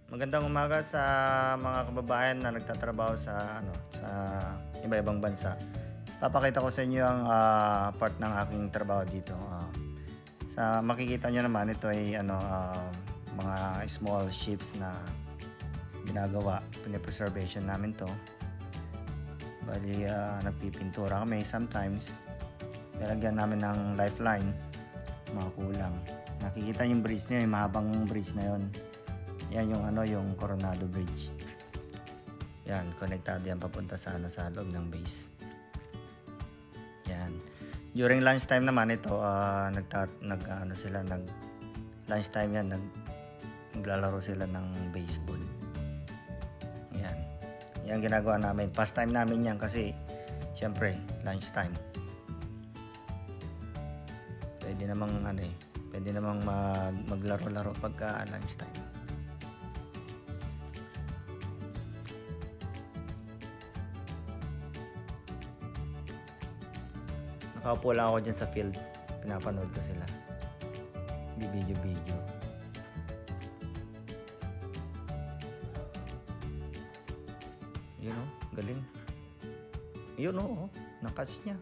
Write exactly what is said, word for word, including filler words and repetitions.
Magandang umaga sa mga kababayan na nagtatrabaho sa, ano, sa iba-ibang bansa. Papakita ko sa inyo ang, ah, part ng aking trabaho dito. Ah, sa makikita nyo naman, ito ay, ano, ah, mga small ships na ginagawa. Pine-preservation namin 'to. Bali, ah, nagpipintura kami sometimes. Lalagyan namin ng lifeline, mga kulang. Nakikita yung bridge na yun, mahabang bridge na yun. Yan yung, ano, yung Coronado Bridge. Yan, konektado yan papunta sa, ano, sa loob ng base. Yan. During lunch time naman ito, ah, nagta-, nag-, ano sila, nag-, lunch time yan, nag-, naglalaro sila ng baseball. Yan. Yan ginagawa namin. Pastime namin yan kasi, siyempre, lunch time. Pwede namang, ano eh, pwede namang mag-, maglaro-laro pagka lunch time. Nakaupo lang ako dyan sa field. Pinapanood ko sila. Bibidyo-bidyo. Yun, oh, galing. Yun, oh, oh, na-catch niya.